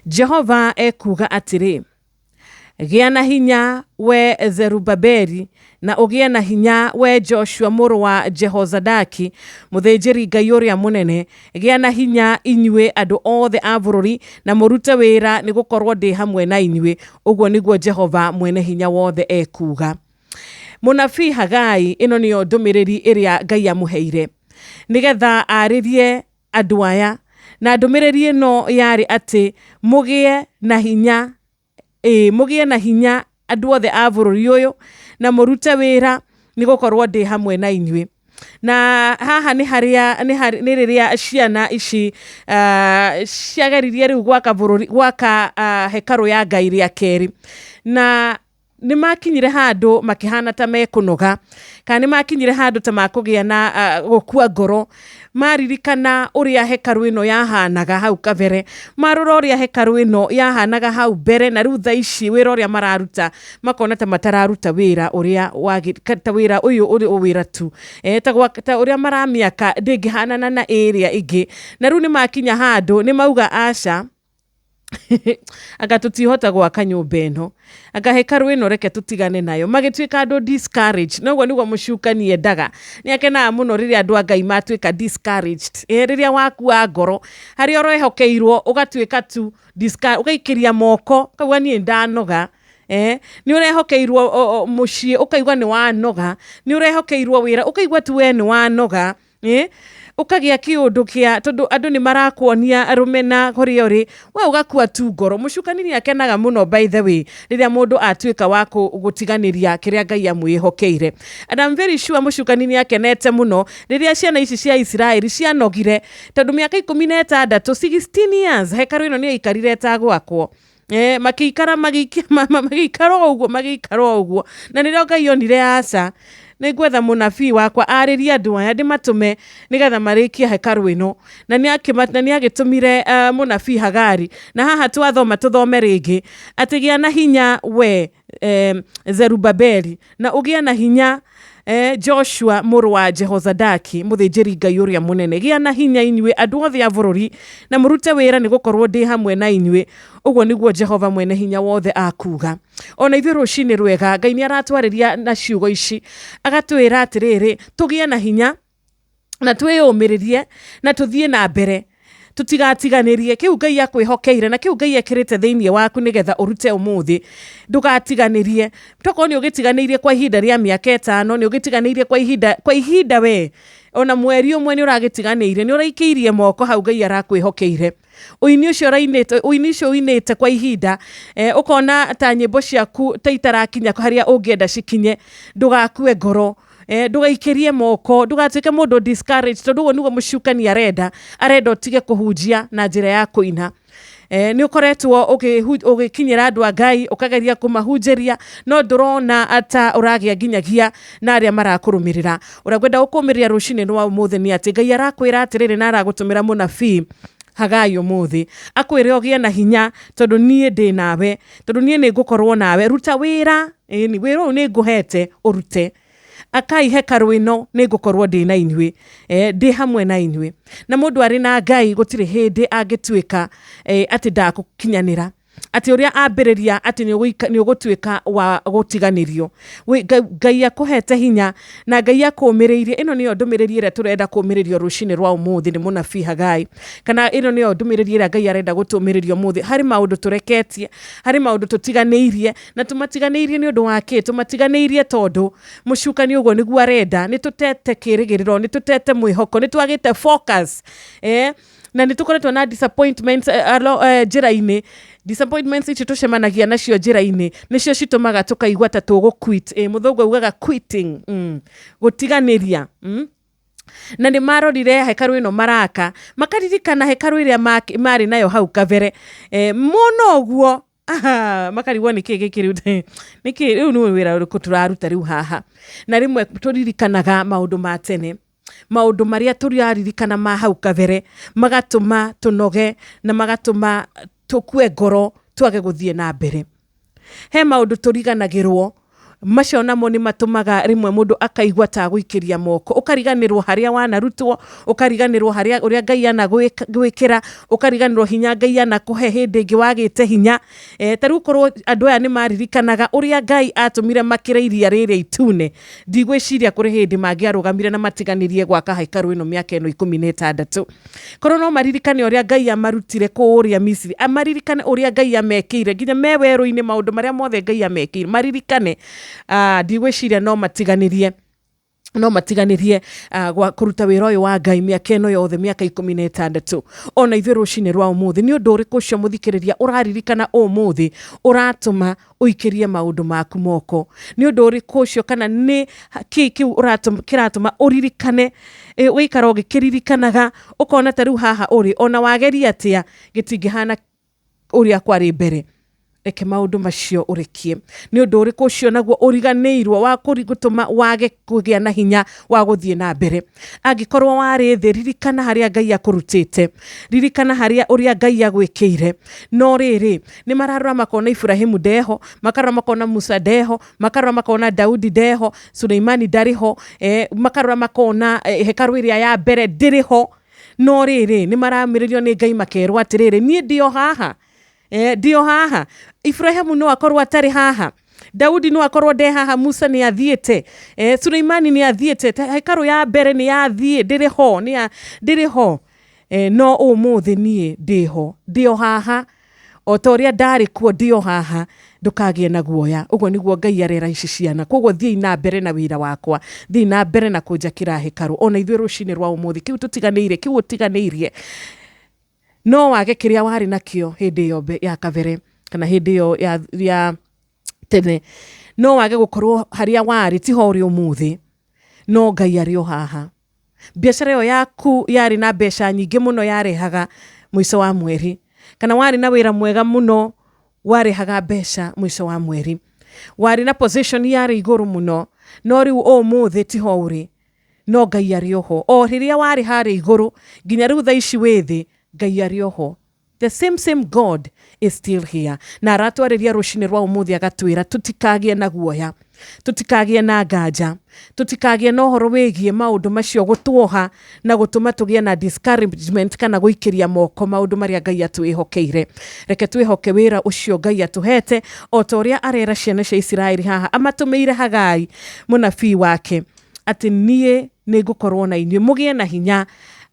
Jehova ekuuga atĩrĩ, Gĩa na hinya, wee Zerubabeli, na ũgĩe na hinya, wee Joshua mũrũ wa Jehozadaki, mũthĩnjĩri-Ngai ũrĩa mũnene. Gĩa na hinya, inyuĩ andũ othe a bũrũri, na mũrute wĩra, nĩ gũkorũo ndĩ hamwe na inyuĩ, ũguo nĩguo Jehova Mwene-Hinya-Wothe ekuuga. Mũnabii Hagai, ĩno nĩyo ndũmĩrĩri ĩrĩa Ngai amũheire nĩgetha arĩrie andũ aya, na ndũmĩrĩri ĩno yarĩ atĩ mũgĩe na hinya, ĩĩ, mũgĩe na hinya andũ othe a bũrũri ũyũ, na mũrute wĩra, nĩ gũkorwo ndĩ hamwe na inyuĩ. Na haha nĩ harĩa nĩ harĩ nĩ rĩrĩa ciana ici ciageririe rĩu gwaka bũrũri gwaka hekarũ ya Ngai rĩa kerĩ. Na nĩ makinyire handũ makĩhana ta mekũnoga kana nĩ makinyire handũ ta makũgĩa na gũkua ngoro maririkana ũrĩa hekarũ ĩno yahanaga hau kabere, marora ũrĩa hekarũ ĩno yahanaga hau mbere na rĩu thaa ici wĩra ũrĩa mararuta makona ta matararuta wĩra ũrĩa wagĩ, ta wĩra ũyũ ũrĩ o wĩra tu eh, ta, gwa, ta ũrĩa maramĩaka ndĩngĩhanana na ĩrĩa ĩngĩ, na rĩu nĩ makinya handũ nĩ mauga aca anga tũtihota gwaka nyũmba ĩno, anga hekarũ ĩno reke tũtigane nayo. Magĩtuĩka andũ discouraged. Na ũguo nĩguo mũcukani endaga. Nĩ akenaga mũno rĩrĩa andũ a Ngai matuĩka discouraged. Eh, rĩrĩa wakua ngoro, harĩa ũrehokeirwo ũgatuĩka tu ũgaikĩria moko, ũkauga niĩ ndanoga. Eh, nĩ ũrehokeirwo mũciĩ ũkaigua nĩ wanoga, nĩ ũrehokeirwo wĩra ũkaigua tu we nĩ wanoga. Ĩ, ũkagĩa kĩũndũ kĩa tondũ andũ nĩ marakuonia rũmena kũrĩa ũrĩ, we ũgakua tu ngoro. Mũcukani nĩ akenaga mũno by the way rĩrĩa mũndũ atuĩka wa gũtiganĩria kĩrĩa Ngai amwĩhokeire. And I'm very sure mũcukani nĩ akenete mũno rĩrĩa ciana ici cia Isiraeli cianogire, tondũ mĩaka 16, 16 years, hekarũ ĩno nĩ yaikarire ĩtagwakwo. Eh, makĩikara magĩikara o ũguo magĩikara o ũguo, na nĩrĩo Ngai onire aca, nĩ ngwetha mũnabii wakwa arĩrie andũ aya ndĩmatũme nĩgetha marĩkie hekarũ ĩno, na nĩ agĩtũmire mũnabii Hagari. Na haha twathoma tũthome rĩngĩ atĩ gĩa na hinya we Zerubabeli, na ũgĩe na hinya Joshua mũrũ wa Jehozadaki, mũthĩnjĩri Ngai ũrĩa mũnene. Gĩa na hinya inyuĩ andũ othe a bũrũri, na mũrute wĩra, nĩ gũkorwo ndĩ hamwe na inyuĩ, ũguo nĩguo Jehova Mwene-Hinya-Wothe akuuga. O na ithuĩ rũcinĩ rwega, Ngai nĩ aratwarĩria na ciugo ici, agatwĩra atĩrĩrĩ, tũgĩe na hinya, na twĩyũmĩrĩrie na tũthiĩ na mbere tũtigatiganĩrie kĩu Ngai akwĩhokeire na kĩu Ngai ekĩrĩte thĩinĩ waku nĩgetha ũrute ũmũthĩ, ndũgatiganĩrie. Tokorwo nĩ ũgĩtiganĩirie kwa ihinda rĩa mĩaka 5, nĩ ũgĩtiganĩirie kwa ihinda, kwa ihinda we ona mweri ũmwe nĩ ũragĩtiganĩirie, nĩ ũraikĩirie moko hau Ngai arakwĩhokeire. Ũini ũcio ũrainĩte, ũini ũcio ũinĩte kwa ihinda ũkona ta nyĩmbo ciaku ta itarakinya harĩa ũngĩenda cikinye, ndũgakue ngoro. Ndũgaikĩrie moko, ndũgatuĩke mũndũ discouraged, tondũ ũguo nĩguo mũcukani arenda, arenda ũtige kũhunjia na njĩra ya kũina. Nĩ ũkoretwo ũgĩkinyĩra andũ a Ngai, ũkageria kũmahunjĩria, no ndũrona ta ũragĩa nginyagia na arĩa marakũrũmĩrĩra. Ũrĩa ngwenda gũkũmĩrĩria rũcinĩ rwa ũmũthĩ nĩ atĩ Ngai arakwĩra atĩrĩrĩ na aragũtũmĩra mũnabii Hagai ũmũthĩ, akwĩre ũgĩe na hinya tondũ niĩ ndĩ nawe, tondũ niĩ nĩ ngũkorwo nawe, ruta wĩra, ĩni wĩra ũyũ nĩ ngũhete ũrute. Akai hekarũ ĩno nĩ ngũkorwo ndĩ na inyuĩ, ndĩ hamwe na inyuĩ. Na mũndũ arĩ na Ngai gũtirĩ hĩndĩ angĩtuĩka atĩ ndagũkinyanĩra, atĩ ũrĩa ambĩrĩria atĩ nĩ ũgũtuĩka wa gũtiganĩrio. Ngai akũhete hinya na Ngai akũmĩrĩirie. Ĩno nĩyo ndũmĩrĩri ĩrĩa tũrenda kũmĩrĩrio rũcinĩ rwa ũmũthĩ nĩ mũnabii Hagai, kana ĩno nĩyo ndũmĩrĩri ĩrĩa Ngai arenda gũtũmĩrĩria ũmũthĩ. Harĩ maũndũ tũreketie, harĩ maũndũ tũtiganĩirie, na tũmatiganĩirie nĩ ũndũ wa kĩ? Tũmatiganĩirie tondũ mũcukani ũguo nĩguo arenda. Nĩ tũtete kĩrĩgĩrĩro, nĩ tũtete mwĩhoko, nĩ twagĩte focus, na nĩ tũkoretwo na disappointments njĩra-inĩ. Disappointments icio tũcemanagia nacio njĩra-inĩ nĩcio citũmaga tũkaigua ta tũgũ quit. Mũthũngũ augaga quitting, gũtiganĩria. Na nĩ marorire hekarũ ĩno maraka, makaririkana hekarũ ĩrĩa marĩ nayo hau kabere. Mona ũguo aha, makarigwo nĩ kĩ gĩkĩ rĩu, nĩ kĩ rĩu, nĩ wĩra ũrĩkũ tũraruta rĩu haha. Na rĩmwe tũririkanaga maũndũ ma tene, maũndũ marĩa tũraririkana ma hau kabere, magatũma tũnoge na magatũma tũkue ngoro twage gũthiĩ na mbere. He maũndũ tũriganagĩrwo, Macio namo nĩ matũmaga rĩmwe mũndũ akaigua ta agũikĩria moko, ũkariganĩrwo harĩa wanarutwo, ũkariganĩrwo harĩa ũrĩa Ngai anagwĩkĩra, ũkariganĩrwo hinya Ngai anakũhe hĩndĩ ĩngĩ wagĩte hinya. E, ta rĩu korwo andũ aya nĩ maririkanaga ũrĩa Ngai atũmire makĩre iria rĩrĩa itune, ndigwĩciria kũrĩ hĩndĩ mangĩarũgamire na matiganĩrie gwaka hekarũ ĩno mĩaka ĩno 16. Korwo no maririkane ũrĩa Ngai amarutire kũrĩa Misiri, amaririkane ũrĩa Ngai amekĩire nginya me werũ-inĩ, maũndũ marĩa mothe Ngai amekĩire maririkane, ndigwĩciria no matiganĩrie gwa kũruta wĩra ũyũ wa Ngai mĩaka ĩno yothe, mĩaka 16. Ona ithuĩ rũcinĩ rwa ũmũthĩ, nĩ ũndũ ũrĩkũ ũcio mũthikĩrĩria ũraririkana ũmũthĩ ũratũma ũikĩrie maũndũ maku moko? Nĩ ũndũ ũrĩkũ ũcio, kana nĩ kĩ kĩu kĩratũma ũririkane, ũgaikara ũgĩkĩririkanaga, ũkona ta rĩu haha ũrĩ ona wageria atĩa gĩtingĩhana ũrĩa kwarĩ mbere? Reke maũndũ macio ũrekie. Nĩ ũndũ ũrĩkũ ũcio naguo ũriganĩirwo wa gũtũma wage kũgĩa na hinya wa gũthiĩ na mbere? Angĩkorwo warĩ thĩ, ririkana harĩa Ngai akũrutĩte, ririkana harĩa ũrĩa Ngai agwĩkĩire. No rĩrĩ, nĩ mararora makona Iburahĩmu ndeho, makarora makona Musa ndeho, makarora makona Daudi ndeho, Suleimani ndarĩ ho, makarora makona hekarũ ĩrĩa ya mbere ndĩrĩ ho. No rĩrĩ, nĩ maramĩrĩrio nĩ Ngai makerwo atĩrĩrĩ, niĩ ndĩ o haha. Ndĩ o haha. Iburahĩmu no akorwo atarĩ haha, Daudi no akorwo nde haha, Musa nĩ athiĩte, Suleimani nĩ athiĩte, hekarũ ya mbere nĩ yathiĩ, ndĩrĩ ho, ndĩrĩ ho. No ũmũthĩ niĩ ndĩ ho, ndĩ o haha, o ta ũrĩa ndarĩ kuo, ndĩ o haha, ndũkagĩe na guoya. Ũguo nĩguo Ngai arera ici ciana. Koguo thiĩi na mbere na wĩra wakwa, thiĩi na mbere na kũnjakĩra hekarũ. Ona ithuĩ rũcinĩ rwa ũmũthĩ, kĩu tũtiganĩire, kĩu ũtiganĩirie, no wage kĩrĩa warĩ nakĩo hĩndĩ ĩyo ya kabere, kana hĩndĩ ĩyo ya tene. No wage gũkorwo harĩa warĩ, tiho ũrĩ ũmũthĩ, no Ngai arĩ o haha. Biacara ĩyo yaku yarĩ na mbeca nyingĩ mũno yarehaga mũico wa mweri, kana warĩ na wĩra mwega mũno warehaga mbeca mũico wa mweri, warĩ na position yarĩ igũrũ mũno, no rĩu ũmũthĩ tiho ũrĩ, no Ngai arĩ oho. O rĩrĩa warĩ harĩa igũrũ nginya rĩu thaa ici wĩ thĩ, Ngai arĩ oho. The same same God is still here. Na aratwarĩria rũcinĩ rwa ũmũthĩ agatwĩra tũtikagĩe na guoya, tũtikagĩe na nganja, tũtikagĩe na ũhoro wĩgiĩ maũndũ macio gũtuoha na gũtũma tũgĩe na discouragement kana gũikĩria moko maũndũ marĩa Ngai atwĩhokeire. Reke twĩhoke wĩra ũcio Ngai atũhete, o ta ũrĩa arera ciana cia Isiraeli haha amatũmĩire Hagai mũnabii wake, atĩ niĩ nĩ ngũkorwo na inyuĩ, mũgĩe na hinya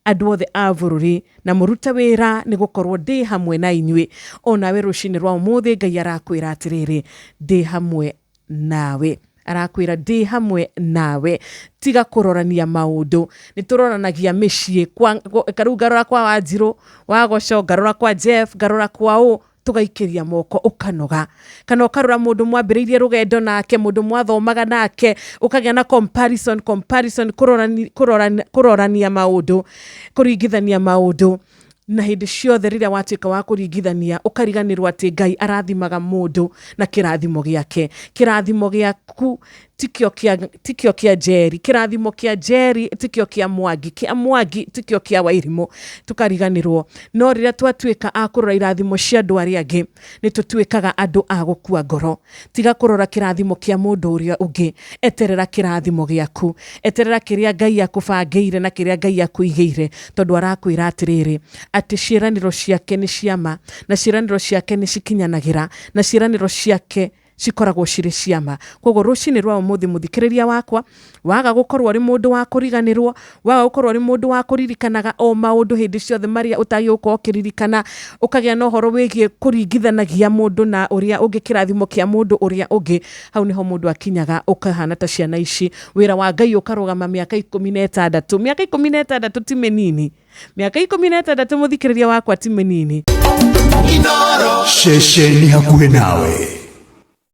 andũ othe a bũrũri, na mũrute wĩra, nĩ gũkorwo ndĩ hamwe na inyuĩ. O nawe rũcinĩ rwa ũmũthĩ Ngai arakwĩra atĩrĩrĩ, ndĩ hamwe nawe. Arakwĩra ndĩ hamwe nawe. Tiga kũrorania maũndũ. Nĩ tũroranagia mĩciĩ, rĩu ngarora kwa Wanjirũ, wa Goco, ngarora kwa Jeff, ngarora kwa ũ, tũgaikĩria moko ũkanoga. Kana ũkarora mũndũ mwambĩrĩirie rũgendo nake, mũndũ mwathomaga nake, ũkagĩa na comparison, comparison, kũrorania maũndũ, kũringithania maũndũ. Na hĩndĩ ciothe rĩrĩa watuĩka wa kũringithania, ũkariganĩrwo atĩ Ngai arathimaga mũndũ na kĩrathimo gĩake. Kĩrathimo gĩaku tikĩo kĩa Njeri, kĩrathimo kĩa Njeri tikĩo kĩa Mwangi, kĩa Mwangi tikĩo kĩa Wairimũ. Tũkariganĩrwo. No rĩrĩa twatuĩka a kũrora irathimo cia andũ arĩa angĩ, nĩ tũtuĩkaga andũ a gũkua ngoro. Tiga kũrora kĩrathimo kĩa mũndũ ũrĩa ũngĩ, eterera kĩrathimo gĩaku, eterera kĩrĩa Ngai akũbangĩire na kĩrĩa Ngai akũigĩire, tondũ arakwĩra atĩrĩrĩ, atĩ ciĩranĩro ciake nĩ cia ma, na ciĩranĩro ciake nĩ cikinyanagĩra, na ciĩranĩro ciake cikoragwo cirĩ cia ma. Koguo rũcinĩ rwa ũmũthĩ mũthikĩrĩria wakwa, waga gũkorwo ũrĩ mũndũ wa kũriganĩrwo, waga gũkorwo ũrĩ mũndũ wa kũririkanaga o maũndũ hĩndĩ ciothe marĩa ũtagĩrĩirwo gũkorwo ũkĩririkana, ũkagĩa na ũhoro wĩgiĩ kũringithanagia mũndũ na ũrĩa ũngĩ, kĩrathimo kĩa mũndũ ũrĩa ũngĩ, hau nĩho mũndũ akinyaga ũkahana ta ciana ici, wĩra wa Ngai ũkarũgama mĩaka 16. Mĩaka 16 ti mĩnini. Mĩaka 16 mũthikĩrĩria wakwa ti mĩnini. Ceceni hakuhĩ nawe.